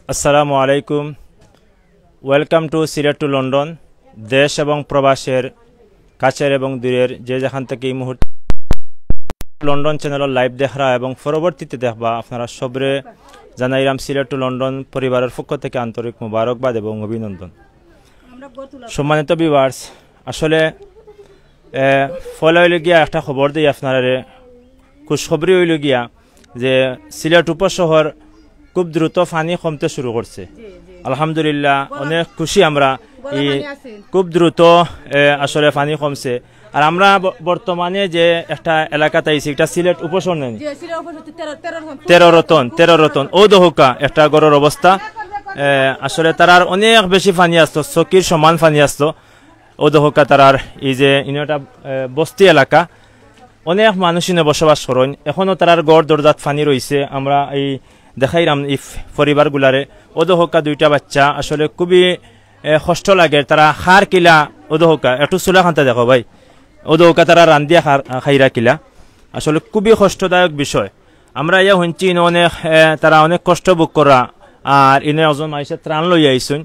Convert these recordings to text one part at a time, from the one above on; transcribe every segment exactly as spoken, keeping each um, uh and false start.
আসসালামু আলাইকুম। Welcome to Sylhet to London. দেশ এবং প্রবাসের, কাছের এবং দূরের, যে যেখান থেকে এই মুহূর্তে লন্ডন চ্যানেলর লাইভ দেখরা এবং পরবর্তীতে দেখবা, আপনারা সবরে জানাইলাম সিলেট টু লন্ডন পরিবারের পক্ষ থেকে আন্তরিক মোবারকবাদ এবং অভিনন্দন। সম্মানিত ভিউয়ার্স, আসলে এ, ফলে অইল গিয়া একটা খবর দেই আপনারারে, খুশখবরি অইল গিয়া যে সিলেট উপশহর খুব দ্রুত পানি কমতে শুরু করছে। আলহামদুলিল্লাহ, অনেক খুশি আমরা। এই খুব দ্রুত, এ, আসলে পানি কমছে। আর আমরা ব-, বর্তমানে যে একটা এলাকাত আইছি, এটা সিলেট উপশহর নানি? তেরো রতন, তেরো রতন, ও দহকা একটা ঘরর অবস্থা। এ, আসলে তারার অনেক বেশি পানি আসতো, চকির সমান পানি আসতো। ও দহকা তারার এই যে ইনো একটা, এ, বস্তি এলাকা, অনেক মানুষ ইনো বসবাস করইন। এখনো তারার ঘর দরজাত পানি রইছে। আমরা এই দেখাইরাম এই ফ-, পরিবারগুলারে। ও দহকা দুইটা বাচ্চা, আসলে খুবই, এ, কষ্ট লাগে। তারা খার কিলা, ও দহকা একটু চুলা খান্তা দেখো ভাই, ও দহকা তারা রান্দিয়া খার, খাইরা কিলা। আসলে খুবই কষ্টদায়ক বিষয়। আমরা ইয়া হুনছি ইনো অনেক, এ, তারা অনেক কষ্ট ভোগ করা, আর ইনো একজন মানুষের ত্রাণ লইয়া আইছইন।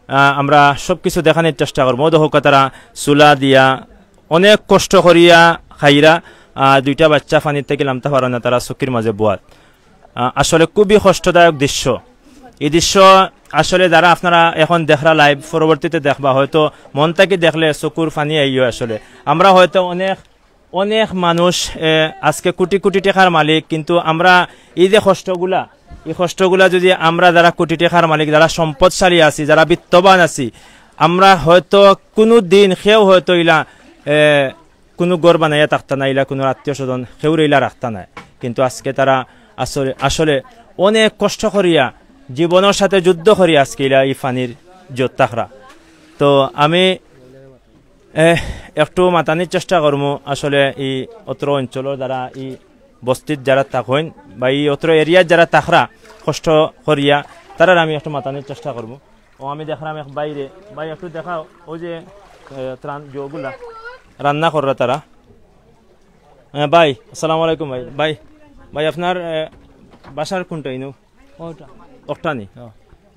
আ, আমরা সব কিছু দেখানির চেষ্টা করমু। ও দহকা তারা চুলা দিয়া অনেক কষ্ট করিয়া খাইরা, আ, দুইটা বাচ্চা পানির থেকে লামতা পারে না, তারা চকির মাঝে বওয়াত। আ, আসলে খুবই কষ্টদায়ক দৃশ্য। এই দৃশ্য আসলে যারা আপনারা এখন দেখরা লাইভ, পরবর্তীতে দেখবা, হয়তো মন থাকি দেখলে চকুর পানি আইও। আসলে আমরা হয়তো অনেক অনেক মানুষ, এ, আজকে কোটি কোটি টেকার মালিক, কিন্তু আমরা এই যে কষ্টগুলা, এই কষ্টগুলা যদি আমরা যারা কোটি টেকার মালিক, যারা সম্পদশালী আছি, যারা বিত্তবান আছি, আমরা হয়তো কোনো দিন কেউ হয়তো ইলা, এ, কোনো ঘর বানাইয়া থাকতা না, ইলা কোনো আত্মীয় স্বজন কেউরে ইলা রাখতা না। কিন্তু আজকে তারা আসলে, আসলে অনেক কষ্ট করিয়া, জীবনের সাথে যুদ্ধ করিয়া আজকে ইলা এই পানির জোত থাকরা। তো আমি এ, একটু মাতানির চেষ্টা করমু। আসলে এই অত্র অঞ্চলর যারা এই বস্তিত যারা থাকইন বা এই অত্র এরিয়াত যারা থাকরা কষ্ট করিয়া, তারার আমি একটু মাতানির চেষ্টা করমু। ও আমি দেখরাম এক বাইরে, ভাই একটু দেখাও, ওই যে, এ, ত্রাণ জোগুলা রান্না কররা তারা। এ, ভাই, আসসালামু আলাইকুম ভাই। ভাই, ভাই আপনার, এ, বাসার কোনটা ইনো? ওটা। অকটানি? ও।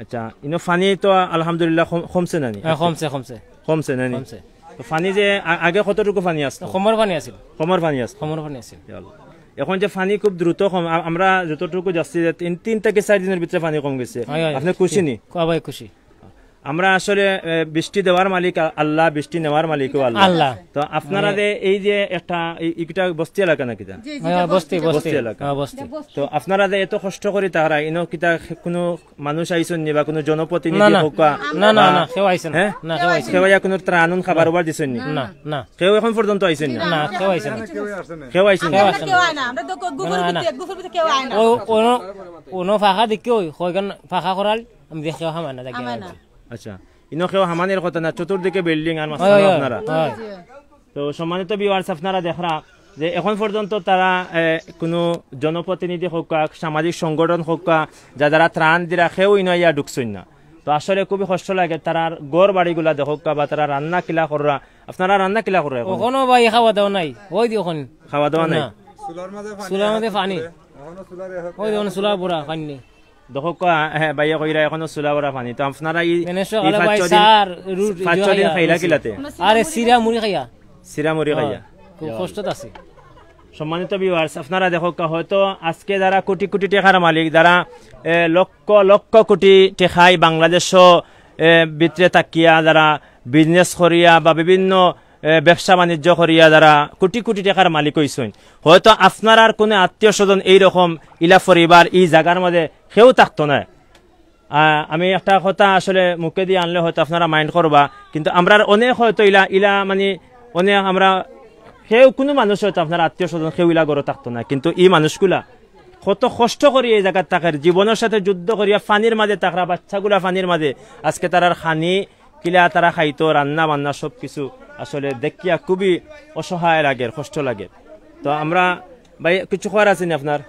আচ্ছা, ইনো পানি তো আলহামদুলিল্লাহ কম-, কমছে নানি? হ্যাঁ, কমছে, কমছে। কমছে নানি? কমছে। তো পানি যে আ-, আগে কতটুকু পানি আসতো? কমর পানি আছিল। কমর পানি আসতো? কমর পানি আছিল। ইয়া আল্লাহ। এখন যে পানি খুব দ্রুত কম, আ-, আমরা যতটুকু যাচ্ছি যে তিন, তিন থেকে চার দিনের ভিতরে পানি কম গেছে। হয়, হয়। আপনি খুশি নি? ক-, ভাই খুশি। আমরা আসলে, এ, বৃষ্টি দেওয়ার মালিক আ-, আল্লাহ, বৃষ্টি নেওয়ার মালিকও আল্লাহ। আল্লাহ। তো আপনারা হ্যাঁ। যে এই যে একটা, এই, একটা বস্তি এলাকা নাকি তা? জি, জি, হ্যাঁ, এটা বস্তি, বস্তি, বস্তি। বস্তি এলাকা। হ্যাঁ, বস্তি। এটা বস্তি। তো আপনারা যে এত কষ্ট করি তারা, ইনো কিতা কোনো মানুষ আইছইন নি বা কোনো জনপ্রতিনিধি না, না। হোক বা না, না, বা না, কেউ আইছে না। হ্যাঁ? না, কেউ আইছে না। কেউ আইয়া কোনো ত্রাণ খাবার উবার দিছইন নি? না, না। কেউ এখন পর্যন্ত আইছইন না? না, কেউ আইছে না। কেউ আইছে না। কেউ আইছে না। আমরা কেউ আয় না। আমরা তো গো-, গোবর না, না। ভিতরে, গোবর ভিতরে কেউ আয় না। ও, ওনো, ওনো ফাঁকা দেখি ওই, কয়খান ফাঁকা করাল, আমি দেখি হামায় না, দেখি হামায় না। আচ্ছা, ইনো কেউ হামানির কথা না, চতুর্দিকে বিল্ডিং আর মাঝখানো হয়, হয়, আপনারা। হয়। তো সম্মানিত ভিউয়ার্স, আপনারা দেখরা যে এখন পর্যন্ত তারা, এ, কোনো জনপ্রতিনিধি হোক, সামাজিক সংগঠন হোক, যা যারা ত্রাণ দিরা, কেউ ইনো আইয়া ঢুকছইন না। তো আসলে খুবই কষ্ট লাগে, তারার ঘর বাড়িগুলা দেখউক্কা বা তারা রান্না কিলা কররা। আপনারা রান্না কিলা কররা এখন? ওখানো ভাই খাওয়া দাওয়া নাই, ওই দি ওখান। খাওয়া দাওয়া নাই? না। চুলার মাঝে পানি। চুলার মাঝে পানি। এখনো চুলার এ-, ওই দেখুন, চুলা পুরা পানি নেই। দেখউক্কা, হ্যাঁ, ভাইয়ে কইরা এখনো চুলা ভরা পানি। তো আপনারা এই, মানে এই সকালে পাঁচ ভাই ছয় দিন, সার, রুটি, পাঁচ ছয় দিন খাইলা কিলাতে? আরে, চিরা মুড়ি খাইয়া। চিরা মুড়ি খাইয়া। হ্যাঁ, খুব কষ্টত আছি। সম্মানিত ভিউয়ার্স, আপনারা দেখউক্কা, হয়তো আজকে যারা কোটি কোটি টেকার মালিক, যারা, এ, লক্ষ লক্ষ কোটি টেকাই বাংলাদেশো, এ, ভিতরে থাকিয়া যারা বিজনেস করিয়া বা বিভিন্ন, এ, ব্যবসা বাণিজ্য করিয়া যারা কোটি কোটি টেকার মালিক অইছইন, হয়তো আপনারার কোনো আত্মীয় স্বজন এইরকম ইলা পরিবার ই জাগার মাঝে কেউ থাকতো নায়। আহ, আমি একটা কথা আসলে মুখে দিয়ে আনলে হয়তো আপনারা মাইন্ড করবা, কিন্তু আমরার অনেক হয়তো ইলা, ইলা মানে অনেক আমরা কেউ কোনো মানুষ হয়তো আপনার আত্মীয় স্বজন কেউ ইলা ঘরো থাকতো না, কিন্তু ই মানুষগুলা কত কষ্ট করি এই জাগাত থাকের, জীবনের সাথে যুদ্ধ করিয়া পানির মাঝে থাকরা, বাচ্চাগুলা পানির মাঝে, আজকে তারার খানি কিলা তারা খাইতো, রান্না বান্না সব কিছু আসলে দেখিয়া খুবই অসহায় লাগের, কষ্ট লাগের। তো আমরা ভাই, কিছু কওয়ার আছে নি আপনার?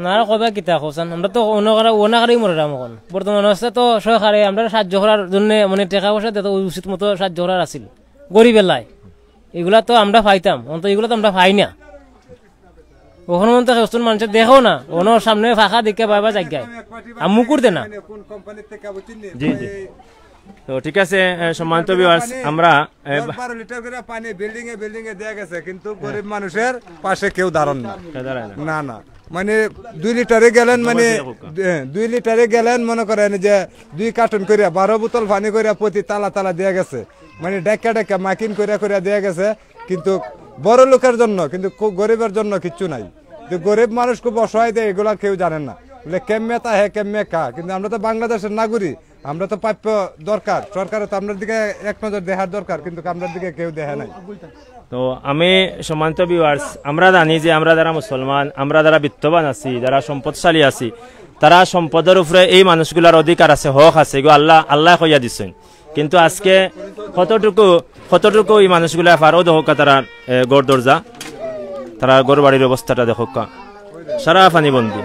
না, আর কবে কিতা কওছান? আমরা তো অন্য কারো, অন্য কারোই মরে রাম এখন। বর্তমান অবস্থা তো সরকারে আমরা সাহায্য করার জন্য, মানে, টাকা পয়সা দিতে উচিত মতো সাহায্য করার আছিল। গরিব এলাই। এগুলা তো আমরা পাইতাম, অন্ত এগুলা তো আমরা পাই না। ওখানো তো কেউজন মানুষে দেখেও না, ওনার সামনে ফাঁকা দেখে বাবা জায়গায়। আর মুকুর দে না। জি, জি। তো ঠিক আছে, এ, সম্মানিত ভিউয়ার্স, আমরা, এ, দশ বারো লিটার করে পানি বিল্ডিং এ বিল্ডিং এ দেয়া গেছে, কিন্তু গরিব মানুষের পাশে কেউ দাঁড়ান না। কেউ দাঁড়ায় না। না, না, মানে দুই লিটারে গেলেন, মানে, এ, দুই লিটারে গেলেন, মনে করেন যে দুই কার্টন করে, বারো বোতল পানি করে প্রতি তালা তালা দেয়া গেছে, মানে ডাক্কা ডাক্কা মার্কিং করে করে দেয়া গেছে। কিন্তু বড় লোকের জন্য, কিন্তু কো-, গরিবের জন্য কিচ্ছু নাই। যে গরিব মানুষ খুব অসহায়, দেয় এগুলা কেউ জানেন না। বলে, "কেমনে তা হে, কেমনে কা?" কিন্তু আমরা তো বাংলাদেশের নাগরিক, আমরা তো প্রাপ্য দরকার। সরকারে তো আমরার দিকে এক নজর দেখার দরকার, কিন্তু আমরার দিকে কেউ দেখে নাই। তো আমি, সম্মানিত ভিউয়ার্স, আমরা জানি যে আমরা যারা মুসলমান, আমরা যারা বিত্তবান আছি, যারা সম্পদশালী আছি, তারা সম্পদের উপরে এই মানুষগুলার অধিকার আছে, হক আছে, এগু আল্লাহ, আল্লাহ কইয়া দিছেন। কিন্তু আজকে কতটুকু, কতটুকু এই মানুষগুলা পারো দেখউক্কা তারা, এ, ঘর দরজা, তারা ঘর বাড়ির অবস্থাটা দেখউক্কা, সারা পানি বন্দি।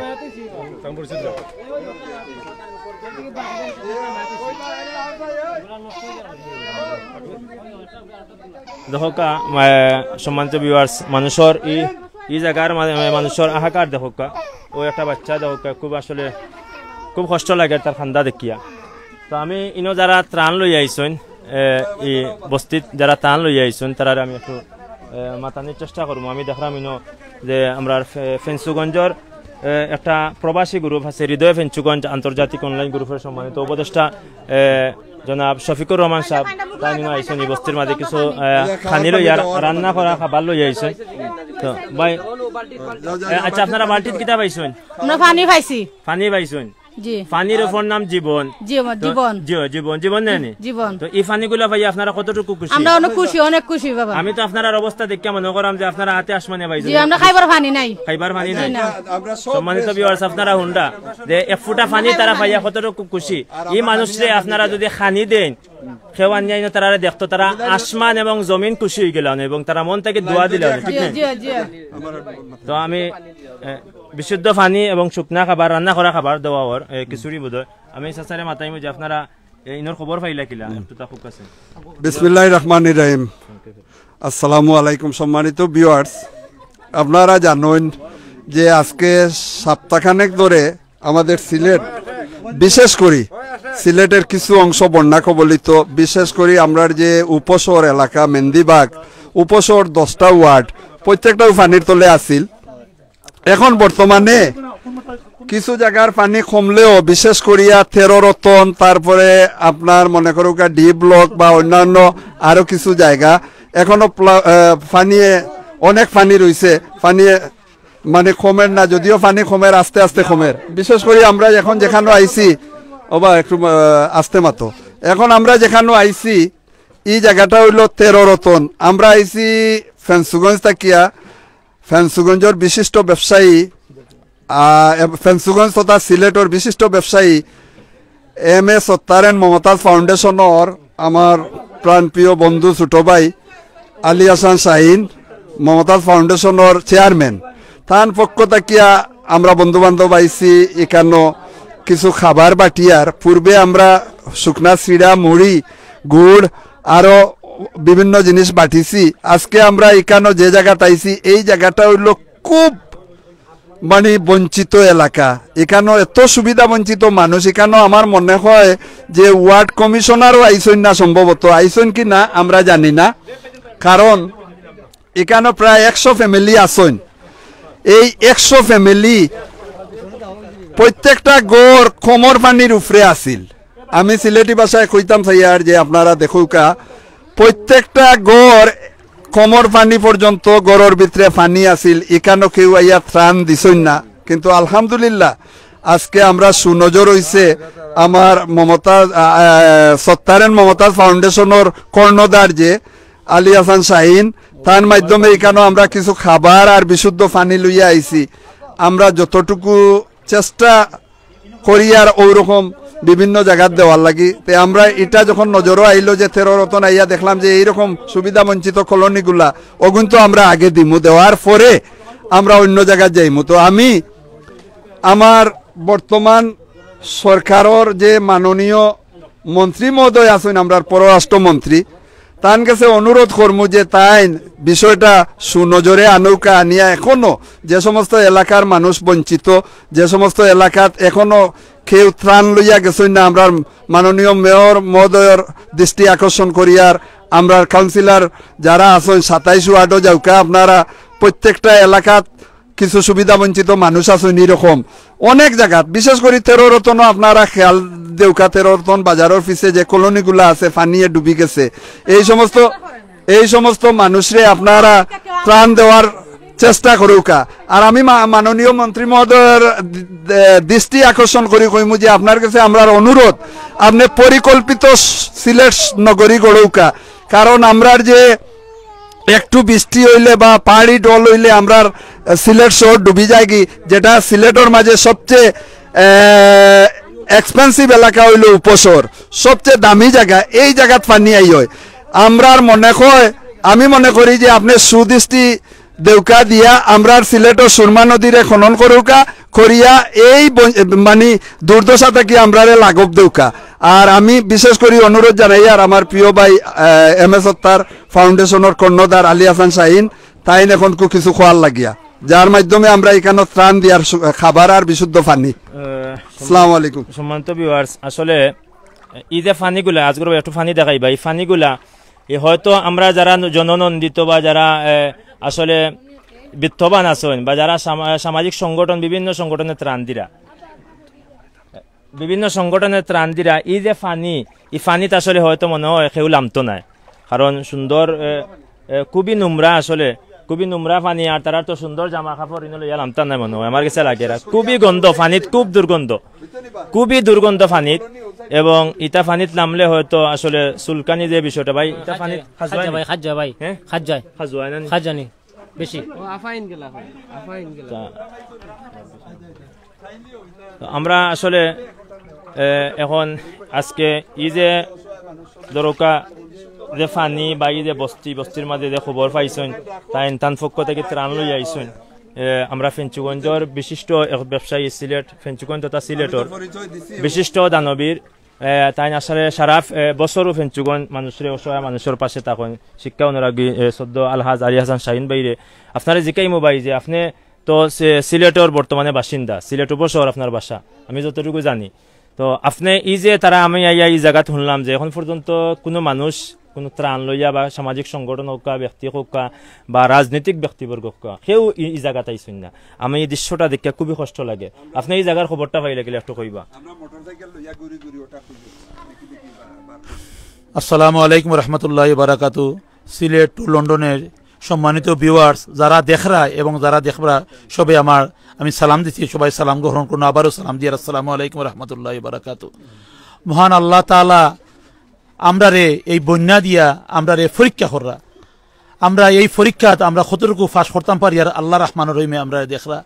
দেখউক্কা, মা-, সম্মানিত ভিউয়ার্স, মানুষর ই, ই জাগার মা-, মানুষর হাহাকার দেখউক্কা। ও একটা বাচ্চা দেখউক্কা, খুব আসলে খুব কষ্ট লাগে তার কান্দা দেখিয়া। তো আমি ইনো যারা ত্রাণ লইয়া আইছইন, এ, ই বস্তিত যারা ত্রাণ লইয়া আইছইন, তারারে আমি একটু, এ, মাতানির চেষ্টা করমু। আমি দেখরাম ইনো যে আমরার ফে-, ফেঞ্চুগঞ্জর, এ, একটা প্রবাসী গ্রুপ আছে, হৃদয় ফেঞ্চুগঞ্জ আন্তর্জাতিক অনলাইন গ্রুপের সম্মানিত উপদেষ্টা, এ, জনাব শফিকুর রহমান সাহেব, তাইন ইনো আইছইন ই বস্তির মাঝে কিছু, এ, খানি লইয়া, রান্না করা খাবার লইয়া আইছইন। তো ভাই, এ, আচ্ছা, আপনারা বালতিত কিতা পাইছইন? আমরা পানি পাইছি। পানি পাইছইন? জি। পানির উপর নাম জীবন। জীবন, তো, জীবন। জি, জীবন, জীবন নেয়নি? জীবন। তো এই পানিগুলা পাইয়া আপনারা কতটুকু খুশি? আমরা অনেক খুশি, অনেক খুশি বাবা। আমি তো আপনারার অবস্থা দেখিয়া মনে করাম যে আপনারা হাতে আসমানে পাইছইন। জি, আমরা খাইবার পানি নাই। খাইবার পানি জি নাই। না। সম্মানিত ভিউয়ার্স, আপনারা হুনরা যে এক ফুটা পানি তারা পাইয়া কতটুকু খুশি। এই মানুষরে আপনারা যদি খানি দেন, কেউ আনিয়া ইনো তারারে দেখতো, তারা আসমান এবং জমিন খুশি অইগেলা অনে এবং তারা মন থাকি দোয়া দিলা অনে, ঠিক জি, না? জি, জি। তো আমি, এ, বিশুদ্ধ পানি এবং শুকনা খাবার, রান্না করা খাবার দেওয়া অর, এ, খিচুড়ি বোধহয়। আমি চাচারে মাতাইমু যে আপনারা, এ, ইনোর খবর পাইলা কিলা? একটু তা খুব কাছে। বিসমিল্লাহির রহমানির রহিম। আসসালামু আলাইকুম সম্মানিত ভিউয়ার্স, আপনারা জানইন যে আজকে সপ্তাহখানেক ধরে আমাদের সিলেট, বিশেষ করি সিলেটের কিছু অংশ বন্যা কবলিত, বিশেষ করি আমরার যে উপশহর এলাকা মেন্দিবাগ, উপশহর দশটা ওয়ার্ড, প্রত্যেকটাউ পানির তলে আছিল। এখন বর্তমানে কিছু জাগার পানি কমলেও, বিশেষ করিয়া তেরো রতন, তারপরে আপনার মনে করউক্কা ডি ব্লক বা অন্যান্য আরো কিছু জাগা, এখনো প্লা-, আহ, পানিয়ে, অনেক পানি রইছে, পানিয়ে মানে কমের না, যদিও পানি কমের, আস্তে আস্তে কমের। বিশেষ করি আমরা এখন যেখানো আইছি, ওবা একটু, আহ, আস্তে মাতো। এখন আমরা যেখানো আইছি, ই জাগাটা অইলো তেরো রতন। আমরা আইছি ফেঞ্চুগঞ্জ থাকিয়া, ফেঞ্চুগঞ্জর বিশিষ্ট ব্যবসায়ী, আহ, এব-, ফেঞ্চুগঞ্জ তথা সিলেটর বিশিষ্ট ব্যবসায়ী এম এ সত্তার and মমতাজ ফাউন্ডেশনর আমার প্রাণপ্রিয় বন্ধু ছোট ভাই আলী হাসান শাহিন, মমতাজ ফাউন্ডেশনর চেয়ারম্যান, তান পক্ষ থাকিয়া আমরা বন্ধু বান্ধব আইছি। ইকানো কিছু খাবার বাটিয়ার, পূর্বে আমরা শুকনা চিড়া, মুড়ি, গুড়, আরো বিভিন্ন জিনিস বাটিছি। আজকে আমরা ইকানো যে জাগাত আইছি, এই জাগাটা অইলো খুব মানে বঞ্চিত এলাকা। ইকানো এত সুবিধা বঞ্চিত মানুষ, ইকানো আমার মনে হয় যে ওয়ার্ড কমিশনারও আইছইন না, সম্ভবত আইছইন কি না আমরা জানি না, কারণ ইকানো প্রায় একশো ফ্যামিলি আছইন। এই একশো ফ্যামিলি প্রত্যেকটা ঘর কমর পানির উপরে আছিল। আমি সিলেটি ভাষায় কইতাম চাইয়ার যে আপনারা দেখউক্কা, প্রত্যেকটা ঘর কমর পানি পর্যন্ত ঘরর ভিতরে পানি আছিল, ইকানো কেউ আইয়া ত্রাণ দিছইন না। কিন্তু আলহামদুলিল্লাহ, আজকে আমরা সুনজর অইছে আমার মমতাজ, আ, আ, সত্তার and মমতাজ ফাউন্ডেশনর কর্ণধার যে আলী হাসান শাহিন, তার মাধ্যমে ইকানো আমরা কিছু খাবার আর বিশুদ্ধ পানি লইয়া আইছি। আমরা যতটুকু চেষ্টা করিয়ার ওরকম বিভিন্ন জাগাত দেওয়ার লাগি। তে আমরা ইটা যখন নজরো আইলো যে তেরো রতন আইয়া দেখলাম যে এইরকম সুবিধা বঞ্চিত কলোনিগুলা, ওগুন তো আমরা আগে দিমু, দেওয়ার পরে আমরা অন্য জাগাত যাইমু। তো আমি আমার বর্তমান সরকারর যে মাননীয় মন্ত্রী মহোদয় আছইন, আমরার পররাষ্ট্র মন্ত্রী, তান গেছে অনুরোধ করমু যে তাইন বিষয়টা সুনজরে আনউক্কা, আনিয়া এখনো যে সমস্ত এলাকার মানুষ বঞ্চিত, যে সমস্ত এলাকাত এখনো কেউ ত্রাণ লইয়া গেছইন না, আমরার মাননীয় মেয়র মহোদয়র দৃষ্টি আকর্ষণ করিয়ার, আমরার কাউন্সিলর যারা আছইন সাতাইশ ওয়ার্ডও যাউক্কা, আপনারা প্রত্যেকটা এলাকাত কিছু সুবিধা বঞ্চিত মানুষ আছইন এরকম অনেক জাগাত, বিশেষ করি তেরো রতনও আপনারা খেয়াল দেউক্কা, তেরো রতন বাজারর পিছে যে কলোনিগুলা আছে পানিয়ে ডুবি গেছে, এই সমস্ত এই সমস্ত মানুষরে আপনারা ত্রাণ দেওয়ার চেষ্টা করউক্কা। আর আমি মা-, মাননীয় মন্ত্রী মহোদয়র দি-, দে-, দৃষ্টি আকর্ষণ করি কইমু যে আপনার গেছে আমরার অনুরোধ, আপনে পরিকল্পিত স-, সিলেট নগরী গড়উক্কা। কারণ আমরার যে একটু বৃষ্টি অইলে বা পাহাড়ি ঢল অইলে আমরার, আহ, সিলেট শহর ডুবি যায়গি, যেটা সিলেটর মাঝে সবচেয়ে, আহ, এক্সপেন্সিভ এলাকা অইলো উপশহর, সবচেয়ে দামি জাগা, এই জাগাত পানি আই অয়। আমরার মনে হয়, আমি মনে করি যে আপনে সুদৃষ্টি দেউক্কা দিয়া আমরার সিলেটর সুরমা নদীরে খনন করউক্কা, করিয়া এই ব-, মানি দুর্দশা থাকি আমরারে লাঘব দেউক্কা। আর আমি বিশেষ করি অনুরোধ জানাইয়ার আমার প্রিয় ভাই, আহ, এম এস হত্যার ফাউন্ডেশনর কর্ণধার আলী হাসান শাহিন, তাইন এখনকু কিছু কওয়ার লাগিয়া, যার মাধ্যমে আমরা এখানো ত্রাণ দিয়ার সু-, খাবার আর বিশুদ্ধ পানি। আহ, আসসালামু আলাইকুম। সম্মানিত ভিউয়ার্স, আসলে এই যে পানিগুলা, আজগর একটু পানি দেখাইবা, এই পানিগুলা এই হয়তো আমরা যারা জননন্দিত বা যারা, এ, আসলে বিত্তবান আছইন বা যারা সামা-, সামাজিক সংগঠন, বিভিন্ন সংগঠনে ত্রাণ দিরা, বিভিন্ন সংগঠনে ত্রাণ দিরা, এই যে পানি, এই পানিত আসলে হয়তো মনে হয় কেউ লামতো নায়, কারণ সুন্দর, এ, এ, খুবই নোংরা আসলে, খুবই নোংরা পানি। আর তারার তো সুন্দর জামা কাপড় ইনো লইয়া লামতা নায় মনে হয়, আমার গেছে লাগে। আর খুবই গন্ধ পানিত, খুব দুর্গন্ধ, খুবই দুর্গন্ধ পানিত। এবং ইতা পানিত লামলে হয়তো আসলে চুলকানি যে বিষয়টা, ভাই, ইতা পানিত খাজুয়ায় খাজা নি? ভাই, খাজা ভাই। হ্যাঁ? খাজা। খাজুয়ায় না নি? খাজা নি? বেশি। ও, আফাইন গেলা হয়, আফাইন গেলা। তা তো আমরা আসলে, এ, এখন আজকে এই যে দরকা যে পানি বা এই যে বস্তি, বস্তির মাঝে যে খবর পাইছইন, তাইন তান পক্ষ থাকি ত্রাণ লইয়া আইছইন। এ, আমরা ফেঞ্চুগঞ্জর বিশিষ্ট এক ব্যবসায়ী, সিলেট, ফেঞ্চুগঞ্জ তথা সিলেটর বিশিষ্ট দানবীর, এ, তাইন আসলে সারা, এ, বছরও ফেঞ্চুগঞ্জ মানুষরে, অসহায় মানুষর পাশে থাকইন। শিক্ষা অনুরাগী, এ, সদ্য আলহাজ আলী হাসান শাহিন ভাইরে, আপনারে জিকাইমু ভাই যে আপনে তো সে-, সিলেটর বর্তমানে বাসিন্দা, সিলেট উপশহর আপনার বাসা, আমি যতটুকু জানি। তো আপনে এই যে তারা, আমি আইয়া এই জাগাত শুনলাম যে এখন পর্যন্ত কোনো মানুষ কোনো ত্রাণ লইয়া বা সামাজিক সংগঠন হউক্কা, ব্যক্তি হউক্কা বা রাজনৈতিক ব্যক্তিবর্গ হউক্কা, কেউ ই, ই জাগাত আইছইন না। আমি এই দৃশ্যটা দেখিয়া খুবই কষ্ট লাগে। আপনে এই জাগার খবরটা পাইলে গেলে একটু কইবা। আমরা মোটরসাইকেল লইয়া ঘুরি ঘুরি ওটা খুঁজি। আসসালামু আলাইকুম রহমতুল্লাহ বারাকাতু। সিলেট টু লন্ডনের সম্মানিত ভিউয়ার্স, যারা দেখরা এবং যারা দেখরা, সবে আমার, আমি সালাম দিছি, সবাই সালাম গ্রহণ করুন। আবারও সালাম দিয়ার আসসালামু আলাইকুম রহমতুল্লাহ বারাকাতু। মহান আল্লাহ তাআলা আমরারে এই বন্যা দিয়া আমরারে পরীক্ষা কররা। আমরা এই পরীক্ষাত আমরা কতটুকু পাস করতাম পারি আর আল্লাহ রহমানের রহিমে আমরারে দেখরা।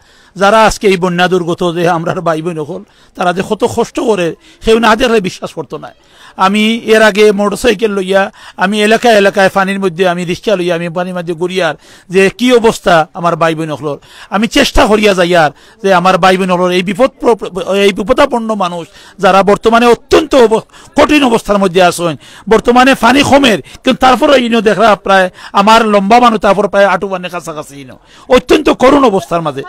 যারা আজকে এই বন্যা দুর্গত যে আমরার ভাই বইন অকল, তারা যে কত কষ্ট করে, কেউ না দেখলে বিশ্বাস করতো নায়। আমি এর আগে মোটরসাইকেল লইয়া আমি এলাকায় এলাকায় পানির মধ্যে আমি রিক্সা লইয়া আমি পানির মধ্যে ঘুরিয়ার যে কি অবস্থা আমার ভাই বইন অকলর। আমি চেষ্টা করিয়া যাইয়ার যে আমার ভাই বইন অকলর এই বিপদ প্র-, এই বিপদাপন্ন মানুষ যারা বর্তমানে অত্যন্ত অব-, কঠিন অবস্থার মধ্যে আছইন। বর্তমানে পানি কমের, কিন্তু তারপরে ইনো দেখরা প্রায় আমার লম্বা মানুষ, তারপর প্রায় আটু পানির কাছাকাছি ইনো। অত্যন্ত করুণ অবস্থার মাঝে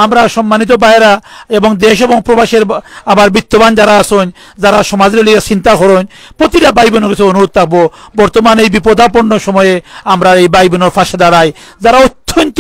আমরা সম্মানিত ভাইরা এবং দেশ এবং প্রবাসের বা-, আবার বিত্তবান যারা আছইন, যারা সমাজরে লইয়া চিন্তা করইন, প্রতিটা ভাই বইনর কাছে অনুরোধ থাকবো, বর্তমানে এই বিপদাপন্ন সময়ে আমরা এই ভাই বইনর পাশে দাঁড়াই, যারা অত্যন্ত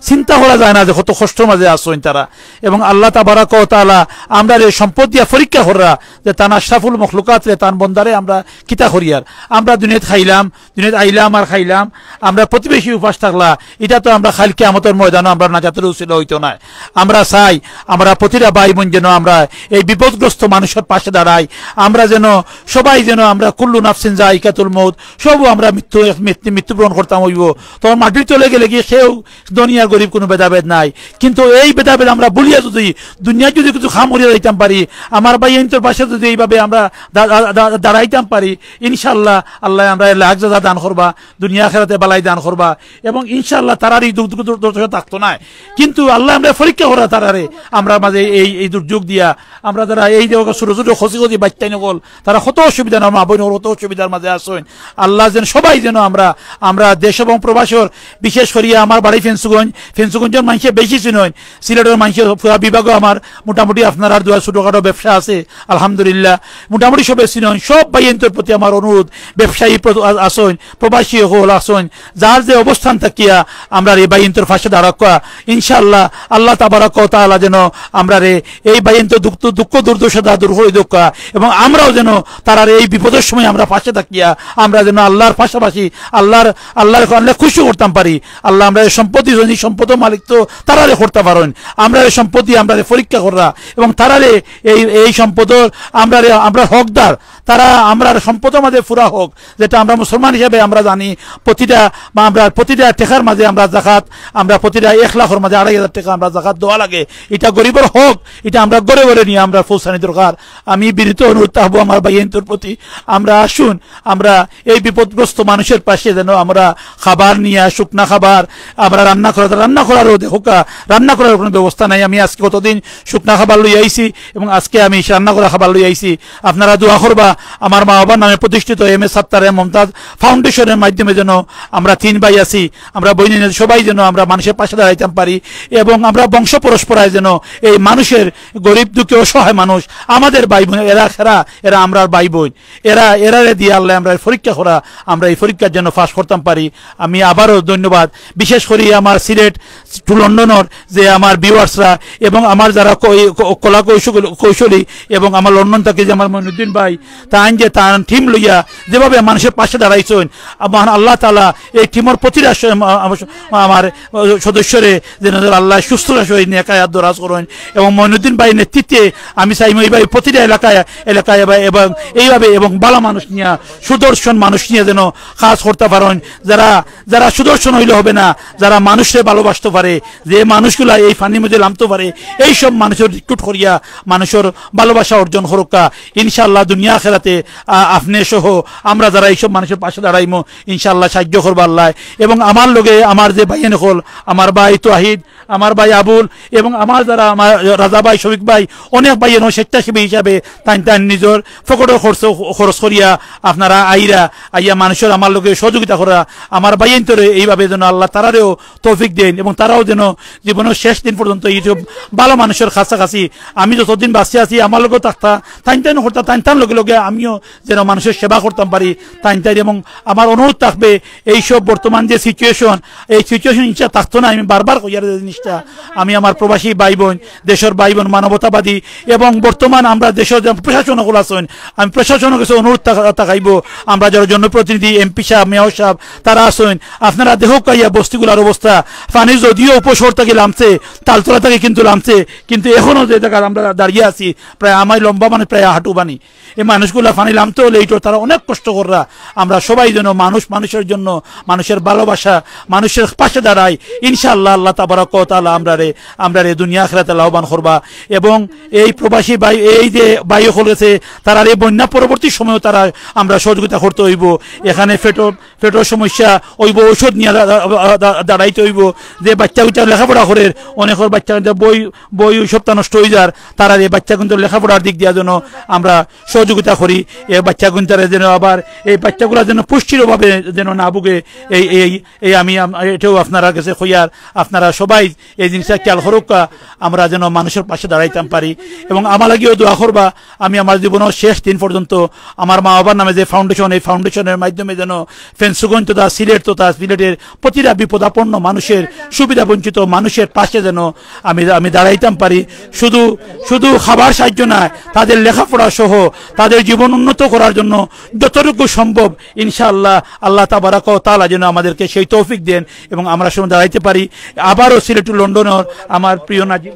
চিন্তা করা যায় না যে কত কষ্টর মাঝে আছইন তারা। এবং আল্লাহ তাবারাক ওয়া তাআলা আমরারে সম্পদ দিয়া পরীক্ষা কররা যে তান আশরাফুল মখলুকাতরে, তান বন্দারে আমরা কিতা করিয়ার। আমরা দুনিয়াত খাইলাম, দুনিয়াত আইলাম আর খাইলাম, আমরা প্রতিবেশী উপাস থাকলা, ইটা তো আমরা কাইল কিয়ামতর ময়দানো আমরা নাজাতর উসিলা অইতো নায়। আমরা চাই, আমরা প্রতিটা ভাই বইন যেন আমরা এই বিপদগ্রস্ত মানুষর পাশে দাঁড়াই, আমরা যেন সবাই যেন আমরা কুল্লু নাফসিন যায়িকাতুল মউত, সব আমরা মৃত্যু, মৃত্যু, মৃত্যুবরণ করতাম অইবো। তখন মাটির তলে গেলে গিয়ে কেউ ধনী আর গরিব কোনো ভেদাভেদ নাই, কিন্তু এই ভেদাভেদ আমরা ভুলিয়া যদি দুনিয়াত যদি কিছু কাম করিয়া যাইতাম পারি, আমার ভাই এন্তর পাশে যদি এইভাবে আমরা দা-, দা-, দা-, দাঁড়াইতাম পারি, ইনশাআল্লাহ আল্লাহ আমরা লাখ জাযা দান করবা, দুনিয়া আখেরাতে বালাই দান করবা, এবং ইনশাআল্লাহ তারার এই দুঃখ দুর্দশা থাকতো নায়। কিন্তু আল্লাহ আমরা পরীক্ষা করা তারারে। আমরা মাঝে এই, এই দুর্যোগ দিয়া আমরা যারা এই যে ছোট ছোট খসি খসি বাচ্চাইন অকল, তারা কত অসুবিধা, আমার মা বইন অকল কত অসুবিধার মাঝে আছইন। আল্লাহ যেন সবাই যেন আমরা, আমরা দেশ এবং প্রবাসর, বিশেষ করিয়া আমার বাড়ি ফেঞ্চুগঞ্জ, ফেঞ্চুগঞ্জর মানষে বেশি চিনইন, সিলেটর মানষে পুরা বিভাগও আমার মোটামুটি আপনারার দোয়া ছোটখাটো ব্যবসা আছে, আলহামদুলিল্লাহ, মোটামুটি সবে চিনইন। সব ভাইয়াইন্তর প্রতি আমার অনুরোধ, ব্যবসায়ী প্র-, আ-, আছইন, প্রবাসী অকল আছইন, যার যে অবস্থান থাকিয়া আমরার এই ভাইয়াইন্তর পাশে দাঁড়াউক্কা। ইনশাআল্লাহ, আল্লাহ তাবারাক ওয়া তাআলা যেন আমরারে এই ভাইয়াইন্তর দুঃখ, দুঃখ দুর্দশা দূর করি দেউক্কা, এবং আমরাও যেন তারার এই বিপদর সময় আমরা পাশে থাকিয়া আমরা যেন আল্লাহর পাশাপাশি আল্লাহর, আল্লাহর, আল্লাহ খুশি করতাম পারি। আল্লাহ আমরারে সম্পদ দিছইন, এই সম্পদর মালিক তো তারারে করতা পারইন। আমরারে সম্পদ দিয়া আমরারে পরীক্ষা কররা এবং তারারে এই, এই সম্পদর আমরারে, আমরার হকদার, তারা আমরার সম্পদর মাঝে পুরা হক, যেটা আমরা মুসলমান হিসাবে আমরা জানি, প্রতিটা, বা আমরা প্রতিটা টেকার মাঝে আমরা জাকাত, আমরা প্রতিটা এক লাখর মাঝে আড়াই হাজার টেকা আমরা জাকাত দেওয়া লাগে। এটা গরিবর হক, এটা আমরা ঘরে ঘরে নিয়া আমরা পৌঁছানি দরকার। আমি বিনীত অনুরোধ থাকবো আমার ভাইয়াইন্তর প্রতি, আমরা আসুন, আমরা এই বিপদগ্রস্ত মানুষের পাশে যেন আমরা খাবার নিয়া, শুকনা খাবার, আমরা রান্না করা, রান্না করারও দেখউক্কা, রান্না করার কোনো ব্যবস্থা নাই। আমি আজকে কতদিন শুকনা খাবার লই আইছি এবং আজকে আমি রান্না করা খাবার লই আইছি। আপনারা দোয়া করবা আমার মা বাবার নামে প্রতিষ্ঠিত এম এ সাত্তার এম মমতাজ ফাউন্ডেশনের মাধ্যমে যেন আমরা তিন ভাই আছি, আমরা বইন সবাই যেন আমরা মানুষের পাশে দাঁড়াইতাম পারি এবং আমরা বংশ পরম্পরায় যেন এই মানুষের, গরিব দুঃখী অসহায় মানুষ, আমাদের ভাই বোন, এরা, এরা, এরা আমরার ভাই বোন, এরা, এরারে দিয়া আল্লাহ আমরা পরীক্ষা করা, আমরা এই পরীক্ষার জন্য পাশ করতাম পারি। আমি আবারও ধন্যবাদ, বিশেষ করি আমার সিলেট to লন্ডনর যে আমার ভিউয়ার্সরা এবং আমার যারা কৌ-, কৌ-, কলা কৌশল-, কৌশলী এবং আমার লন্ডন থাকি যে আমার মইনুদ্দিন ভাই, তাইন যে তান টিম লইয়া যেভাবে মানুষের পাশে দাঁড়াইছইন, মহান আল্লাহ তাআলা এই টিমর প্রতিটা স-, আম-, আম-, আমার সদস্যরে যেন আল্লাহ সুস্থতার সহিত নেক হায়াত দরাজ করইন। এবং মইনুদ্দিন ভাইর নেতৃত্বে আমি চাইমু এইভাবে প্রতিটা এলাকায়, এলাকায় এবা-, এবং এইভাবে এবং ভালা মানুষ নিয়া, সুদর্শন মানুষ নিয়া যেন কাজ করতা পারইন। যারা, যারা সুদর্শন অইলে হবে না, যারা মানুষরে ভালোবাসতে পারে, যে মানুষগুলা এই পানির মধ্যে লামতে পারে, এই সব মানুষর রিক্রুট করিয়া মানুষর ভালোবাসা অর্জন করউক্কা। ইনশাআল্লাহ দুনিয়া আখেরাতে, আ, আপনে সহ আমরা যারা এইসব মানুষের পাশে দাঁড়াইমু, ইনশাআল্লাহ সাহায্য করবা আল্লাহ। এবং আমার লগে আমার যে ভাইয়াইন অকল, আমার ভাই তোহিদ, আমার ভাই আবুল এবং আমার যারা আমার রাজা ভাই, শফিক ভাই, অনেক ভাইয়াইন স্বেচ্ছাসেবী হিসাবে তাইন তাইন নিজর পকেটর খরচ, খরচ করিয়া আপনারা আইরা, আইয়া মানুষর আমার লগে সহযোগিতা করা, আমার ভাইয়াইন্তরে এইভাবে যেন আল্লাহ তারারেও তৌফিক দেইন এবং তারাও যেন জীবনের শেষ দিন পর্যন্ত এইসব ভালা মানুষর কাছাকাছি, আমি যতদিন বাঁচিয়া আছি আমার লগে থাকতা, তাইন তাইন করতা, তাইন তান লগে লগে আমিও যেন মানুষর সেবা করতাম পারি, তাইন তাইন। এবং আমার অনুরোধ থাকবে, এইসব বর্তমান যে সিচুয়েশন, এই সিচুয়েশন ইনশা থাকতো না। আমি বারবার কইয়ার যে জিনিসটা, আমি আমার প্রবাসী ভাই বোন, দেশর ভাই বোন, মানবতাবাদী এবং বর্তমান আমরা দেশর যে প্রশাসন অকল আছইন, আমি প্রশাসনর কাছে অনুরোধ থাকা-, থাকাইবো, আমরা যারা জনপ্রতিনিধি, এমপি সাহেব, মেয়র সাহেব, তারা আছইন, আপনারা দেখউক্কা ইয়া বস্তিগুলার অবস্থা। পানি যদিও উপশহর থাকি লামছে, তালতলা থাকি কিন্তু লামছে, কিন্তু এখনো যে জাগাত আমরা দাঁড়িয়ে আছি, প্রায় আমার লম্বা মানে প্রায় হাঁটু পানি। এই মানুষগুলা পানি লামতে অইলে এইটা তারা অনেক কষ্ট কররা। আমরা সবাই যেন মানুষ মানুষের জন্য, মানুষের ভালোবাসা, মানুষের পাশে দাঁড়াই। ইনশাআল্লাহ আল্লাহ তাবারাক ওয়া তাআলা আমরারে, আমরারে দুনিয়া আখেরাতে লাভবান করবা। এবং এই প্রবাসী ভাই, এই যে ভাই অকল গেছে, তারার এই বন্যা পরবর্তী সময়ও তারা আমরা সহযোগিতা করতে অইবো। এখানে পেটর, পেটর সমস্যা অইবো, ঔষধ নিয়া দা-, দা-, দা-, দাঁড়াইতে অইবো। যে বাচ্চা উচ্চা লেখাপড়া করের, অনেকর বাচ্চা কিন্তু বই, বই ওই সবটা নষ্ট অইযার, তারার এই বাচ্চাগুইন্তর লেখাপড়ার দিক দিয়া যেন আমরা সহযোগিতা করি। এই বাচ্চাগুইন্তরে যেন আবার এই বাচ্চাগুলা যেন পুষ্টির অভাবে যেন না ভুগে, এই, এই, এই আমি আম-, এটাও আপনারার কাছে কইয়ার, আপনারা সবাই এই জিনিসটা খেয়াল করউক্কা, আমরা যেন মানুষর পাশে দাঁড়াইতাম পারি। এবং আমার লাগিও দোয়া করবা। আমি আমার জীবনের শেষ দিন পর্যন্ত আমার মা বাবার নামে যে ফাউন্ডেশন, এই ফাউন্ডেশনের মাধ্যমে যেন ফেঞ্চুগঞ্জ তথা সিলেট তথা সিলেটের প্রতিটা বিপদাপন্ন মানুষের, সুবিধা বঞ্চিত মানুষের পাশে যেন আমি, আমি দাঁড়াইতাম পারি। শুধু, শুধু খাবার সাহায্য নয়, তাদের লেখাপড়া সহ, তাদের জীবন উন্নত করার জন্য যতটুকু সম্ভব, ইনশাআল্লাহ, আল্লাহ তাবারাক ওয়া তাআলা যেন আমাদেরকে সেই তৌফিক দেন এবং আমরা সেজন্য দাঁড়াইতে পারি। আবারও সিলেট to লন্ডনর আমার প্রিয় নাজিম,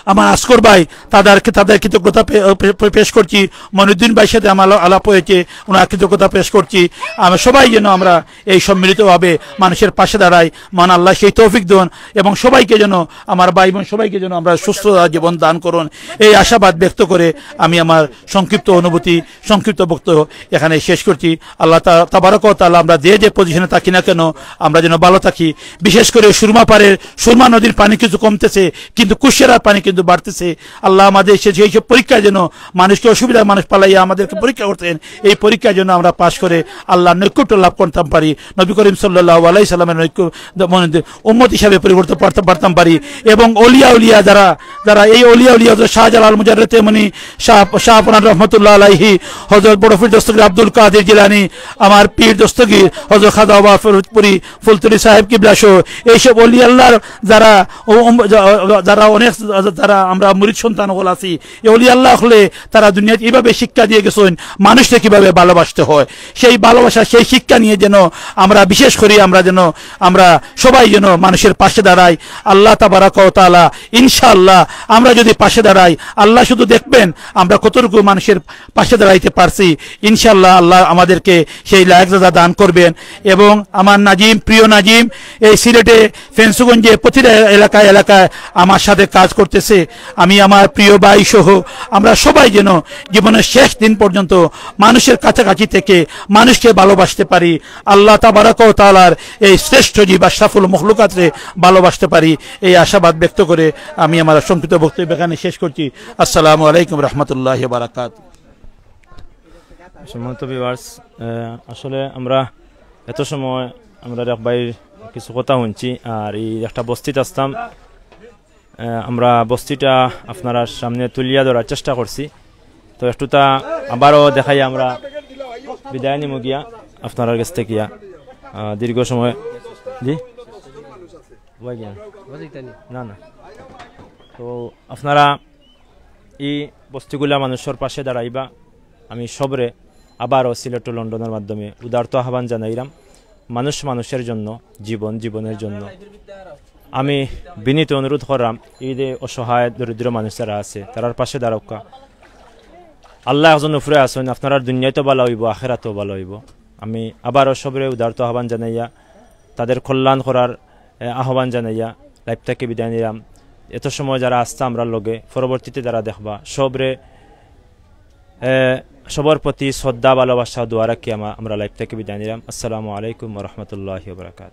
আমার আসকর ভাই, তাদেরকে, তাদের কৃতজ্ঞতা পে-, পে-, পে-, পেশ করছি। মনিউদ্দিন ভাইয়ের সাথে আমার আলা-, আলাপ হয়েছে, ওনার কৃতজ্ঞতা পেশ করছি। আমরা সবাই যেন আমরা এই সম্মিলিতভাবে মানুষের পাশে দাঁড়াই। মহান আল্লাহ সেই তৌফিক দেন এবং সবাইকে যেন, আমার ভাই বোন সবাইকে যেন আমরা সুস্থ জীবন দান করুন, এই আশাবাদ ব্যক্ত করে আমি আমার সংক্ষিপ্ত অনুভূতি, সংক্ষিপ্ত বক্তব্য এখানে শেষ করছি। আল্লাহ তা-, তাবারক ওয়া তাআলা আমরা যে যে পজিশনে থাকি না কেন, আমরা যেন ভালো থাকি। বিশেষ করে সুরমা পাড়ের, সুরমা নদীর পানি কিছু কমতেছে, কিন্তু কুশিয়ারার পানি কিন্তু বাড়তেছে। আল্লাহ আমাদের সে-, সেই সব পরীক্ষায় যেন মানুষকে, অসুবিধার মানুষ পালাইয়া আমাদেরকে পরীক্ষা করতেন, এই পরীক্ষায় যেন আমরা পাশ করে আল্লাহর নৈকট্য লাভ করতাম পারি, নবী করিম সাল্লাল্লাহু আলাইহি সাল্লামের নৈকট্য, মানে, উম্মত হিসাবে পরিবর্তন পারতাম, পারতাম পারি। এবং অলিয়া উলিয়া যারা, যারা এই অলিয়া উলিয়া হযরত শাহজালাল মুজাররদ ইয়ামনি, শাহ, শাহপনাহ রহমতুল্লাহ আলাইহি, হযরত বড় পীর দস্তগীর আব্দুল কাদির জিলানী, আমার পীর দস্তগীর হযরত খাজা বাবা ফরিদপুরি ফুলতলি সাহেব কিবলা সহ এইসব অলি আল্লাহর যারা ও-, উম-, যা-, যারা অনেক, যারা আমরা মুরিদ সন্তান অকল আছি, এই অলি আল্লাহ অকলে তারা দুনিয়াত এইভাবে শিক্ষা দিয়ে গেছেন মানুষকে কিভাবে ভালোবাসতে হয়। সেই ভালোবাসা, সেই শিক্ষা নিয়ে যেন আমরা বিশেষ করি, আমরা যেন, আমরা সবাই যেন মানুষের পাশে দাঁড়াই। আল্লাহ তাবারাক ওয়া তাআলা, ইনশাআল্লাহ, আমরা যদি পাশে দাঁড়াই, আল্লাহ শুধু দেখবেন আমরা কতটুকু মানুষের পাশে দাঁড়াইতে পারছি। ইনশাআল্লাহ, আল্লাহ আমাদেরকে সেই লায়েক জাযা দান করবেন। এবং আমার নাজিম, প্রিয় নাজিম, এই সিলেটে ফেঞ্চুগঞ্জে প্রতিটা এলাকায় এলাকায় আমার সাথে কাজ করতেছে। আমি আমার প্রিয় ভাই সহ আমরা সবাই যেন জীবনের শেষ দিন পর্যন্ত মানুষের কাছাকাছি থেকে মানুষকে ভালোবাসতে পারি। আল্লাহ তাবারাক ওয়া তাআলার এই শ্রেষ্ঠ জীব আশরাফুল মখলুকাতরে ভালোবাসতে পারি, এই আশাবাদ ব্যক্ত করে আমি আমার সংক্ষিপ্ত বক্তব্য এখানে শেষ করছি। আসসালামু আলাইকুম রহমতুল্লাহ বারাকাত। সম্মানিত ভিউয়ার্স, আসলে আমরা এত সময় আমরা এক ভাইর কিছু কথা শুনছি, আর এই একটা বস্তিত আসতাম। আহ, আমরা বস্তিটা আপনারার সামনে তুলিয়া ধরার চেষ্টা করছি। তো একটু তা আবারও দেখাই আমরা বিদায় নিমু গিয়া আপনারার গেছ থাকিয়া। আহ, দীর্ঘ সময়, জি? হয় গিয়া? না, না। তো আপনারা এই বস্তিগুলা মানুষর পাশে দাঁড়াইবা, আমি সবরে আবারও সিলেট টু লন্ডনের মাধ্যমে উদারত আহ্বান জানাইলাম। মানুষ মানুষের জন্য, জীবন জীবনের জন্য। আমি বিনীত অনুরোধ করলাম, এই যে অসহায় দরিদ্র মানুষ যারা আছে, তারার পাশে দাঁড়াউক্কা। আল্লাহ একজন উপরে আছেন, আপনারার দুনিয়াত ভালা অইবো, আখেরাতও ভালা অইবো। আমি আবারও সবরে উদারত আহ্বান জানাইয়া তাদের কল্যাণ করার, এ, আহ্বান জানাইয়া লাইভ থাকি বিদায় নিলাম। এত সময় যারা আসতা আমরার লগে, পরবর্তীতে যারা দেখবা, সবরে, এ, সবর প্রতি শ্রদ্ধা, ভালোবাসা, দোয়া রাখি আমা-, আমরা লাইভ থাকি বিদায় নিলাম। আসসালামু আলাইকুম ওয়া রাহমাতুল্লাহি ওয়া বারাকাতুহু।